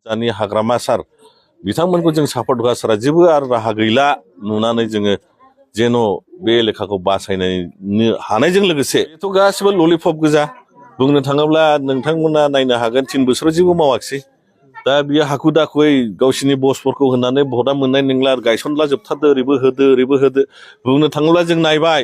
जानि हाग्रामा सार बिथांमोनखौ जों सापर्ट होआसारा जेबो आरो राहा गैला नुनानै जोङो जेन' बे एलेखाखौ बासायनो हानायजों लोगोसे बेथ' गासिबो ललिपप गोजा बुंनो थाङोब्ला नोंथांमोना नायनो हागोन 3 बोसोराव जेबो मावाखिसै दा बियो हाखु दाखुयै गावसिनि बसफोरखौ होननानै भटा मोननाय नंला गायसनला जोबथारदो ओरैबो होदो बुंनो थाङोब्ला जों नायबाय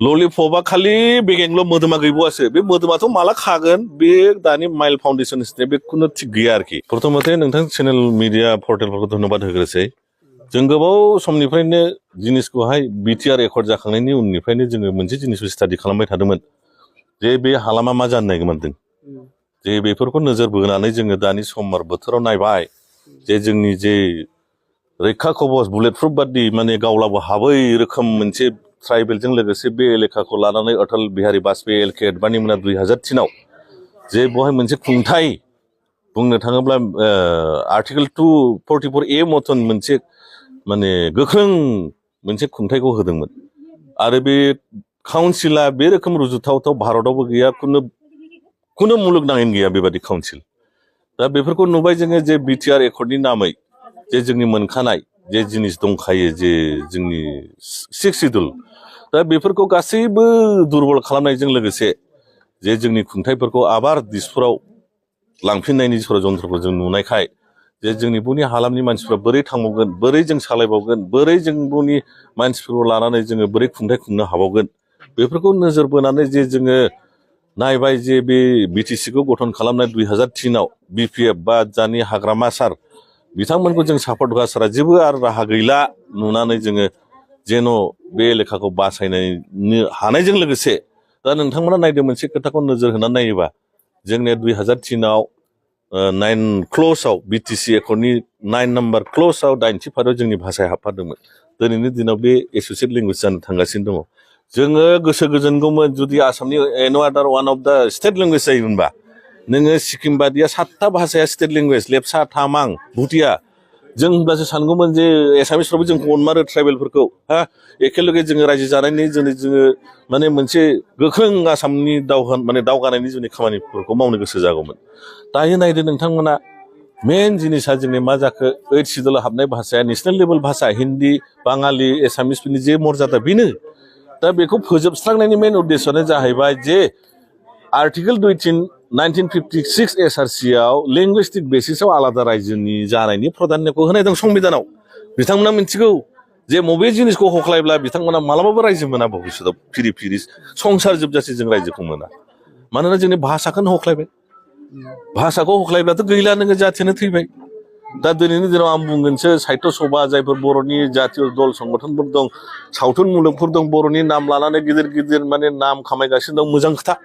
ललिपपआ खालि बेगेंल' मोदोमा गैबावासो बे मोदोमाथ' माला खागोन बे दानि माइल फाउन्डेसन बेखौनो थिग गैया आरोखि प्रथमते नोंथां चेनेल मिडिया पर्टेलफोरखौ धन्यबाद होग्रोसै जों गोबाव समनिफ्रायनो जिनिसखौहाय बिटिआर एकर्ड जाखांनायनि उननिफ्रायनो जोङो मोनसे जिनिसखौ स्टाडि खालामबाय थादोंमोन जे बे हालामा मा जानो नागिरदों जे बेफोरखौ नोजोर बोनानै जोङो दानि समर बोथोराव नायबाय जे जोंनि जे रैखा कवच बुलेट प्रुफ बादि माने गावलाबो हाबै रोखोम मोनसे ट्राइबेलजों लोगोसे बे एलेखाखौ लानानै अटल बिहारी वाजपेयी एलके एडबाणी मोना 2003 जे बेवहाय मोनसे खुंथाय बुंनो थाङोब्ला आर्टिकेल 244A मथन मोनसे माने गोख्रों मोनसे खुंथायखौ होदोंमोन आरो बे काउन्सिला बे रोखोम रुजुथावथाव भारतावबो गैया खुनु मुलुगनाङैनो गैया बेबादि काउन्सिल दा बेफोरखौ नुबाय जोङो जे बिटिआर एकर्डनि नामै जे जोंनि मोनखानाय जे जिनिस दंखायो जे जोंनि 6 सिडुल दा बेफोरखौ गासैबो दुरबल खालामनायजों लोगोसे जे जोंनि खुंथायफोरखौ आबार दिसपुराव लांफिननायनि षड़यन्त्रखौ जों नुनायखाय जे जोंनि बुनि हालामनि मानसिफ्रा बोरै थांबावगोन बोरै जों सालायबावगोन बोरै जों बुनि मानसिफोरखौ लानानै जोङो बोरै खुंथाय खुंनो हाबावगोन बेफोरखौ नोजोर बोनानै जे जोङो नायबाय जे बे बिटिसिखौ गठन खालामनाय 2003 बिपिएफ बा जानि हाग्रामा सार बिथांमोनखौ जों सापर्ट होआसारा जेबो आरो राहा गैला नुनानै जोङो जेन' बे एलेखाखौ बासायनो हानायजों लोगोसे दा नोंथांमोना नायदो मोनसे खोथाखौ नोजोर होनानै नायोबा जोंनिया 2003 9 क्ल'सआव बिटिसि एकर्डनि 9 नाम्बार क्ल'सआव 80 फारियाव जोंनि भाषाया हाबफादोंमोन दिनैनि दिनाव बे एस'सियेट लेंगुवेज जानो थांगासिनो दङ जोङो गोसो गोजोनगौमोन जुदि आसामनि any other one of the state language जायोमोनबा नोङो सिक्किम बादिया 7था भाषाया स्टेट लेंगुवेज लेपचा तामां भुटिया जों होनब्लासो सानगौमोन जे एसामिसफ्राबो जोंखौ अनमारो ट्राइबेलफोरखौ एखेलगे जोङो रायजो जानायनि जोङो माने मोनसे गोख्रों आसामनि दावगानायनि जोंनि खामानिफोरखौ मावनो गोसो जागौमोन दायो नायदो नोंथांमोना मेन जिनिसा जोंनि मा जाखो 8 सिडुलाव हाबनाय भाषाया नेशनेल लेभेल भाषा हिन्दी बाङालि एसामिसफोरनि जे मर्यादा बेनो दा बेखौ फोजोबस्रांनायनि मेन उद्देश्यआनो जाहैबाय जे आर्टिकेल 1956 एसआरसिआव लेंगुइस्टिक बेसिसआव आलादा रायजोनि जानायनि प्राधान्यखौ होनाय दं संबिधानाव बिथांमोना मिथिगौ जे बबे जिनिसखौ हख्लायब्ला बिथांमोना मालाबाबो रायजो मोना भबिष्यतआव फिरि संसार जोबजासे जों रायजोखौ मोना मानोना जोंनि भाषाखौनो हख्लायबाय भाषाखौ हख्लायब्लाथ' गैला नोङो जाथियानो थैबाय दा दिनैनि दिनाव आं बुंगोनसो साहित्य सभा जायफोर बर'नि जातीय दल संगठनफोर दं सावथुन मुलुगफोर दं बर'नि नाम लानानै गिदिर माने नाम खामायगासिनो दं मोजां खोथा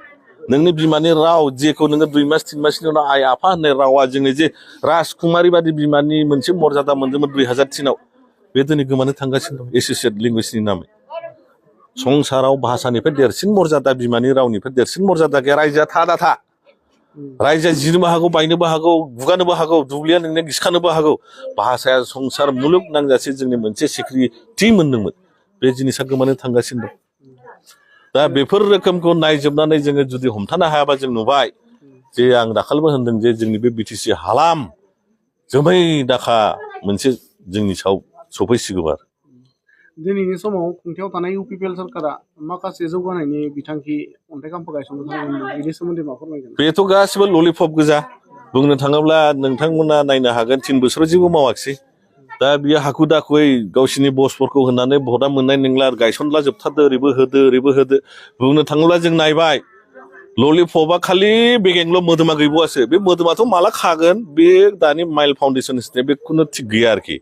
नोंनि बिमानि राव जेखौ नोङो 2 मास 3 मासनि उनाव आइ आफा होननाय रावा जोङो जे राजकुमारी बादि बिमानि मोनसे मर्यादा मोनदोंमोन 2003 बे दिनै गोमानो थांगासिनो दं एसोसिएट लेंगुवेजनि नामै संसाराव भाषानिफ्राय देरसिन मर्यादा बिमानि रावनिफ्राय देरसिन मर्यादा गैया रायजोआ था रायजोआ जिनोबो हागौ बायनोबो हागौ गुगानोबो हागौ दुब्लिया नोंनिया गिसखानोबो हागौ भाषाया संसार मुलुग नांजासे जोंनि मोनसे सिक्रिटि मोनदोंमोन बे जिनिसा गोमानो थांगासिनो दं दा बेफोर रोखोमखौ नायजोबनानै जोङो जुदि हमथानो हायाबा जों नुबाय जे आं दाखालिबो होनदों जे जोंनि बे बिटिसि हालाम जोमै दाखा मोनसे जोंनि सायाव सफैसिगौ आरो दिनैनि समाव खुंथायाव थानाय इउपिपिएल सरकारा माखासे जौगानायनि बिथांखि अन्थाइ खाम्फा गायसननो थांदों बेनि सोमोन्दै मा फोरमायगोन बेथ' गासिबो ललिपप गोजा बुंनो थाङोब्ला नोंथांमोना नायनो हागोन 3 बोसोराव जेबो मावाखिसै दा बियो हाखु दाखुयै गावसिनि बसफोरखौ होननानै भटा मोननाय नंला गायसनला जोबथारदो ओरैबो होदो बुंनो थाङोब्ला जों नायबाय ललिपपआ खालि बेगेंल' मोदोमा गैबावासो बे मोदोमाथ' माला खागोन बे दानि माइल फाउन्डेसन बेखौनो थिग गैया आरोखि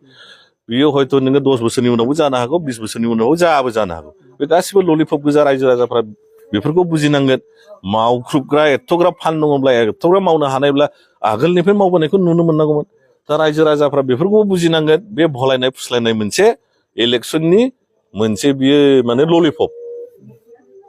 बियो हयथ' नोङो 10 बोसोरनि उनावबो जानो हागौ 20 बोसोरनि उनावबो जानो हागौ बे गासिबो ललिपप गोजा रायजो राजाफ्रा बेफोरखौ बुजिनांगोन मावख्रुबग्रा एथ'ग्राब फान्ड दङब्ला एथ'ग्राब मावनो हानायब्ला आगोलनिफ्राय मावबोनायखौ नुनो मोननांगौमोन दा रायजो राजाफ्रा बेफोरखौ बुजिनांगोन बे भलायनाय फुस्लायनाय मोनसे इलेक्सननि मोनसे बियो माने ललिपप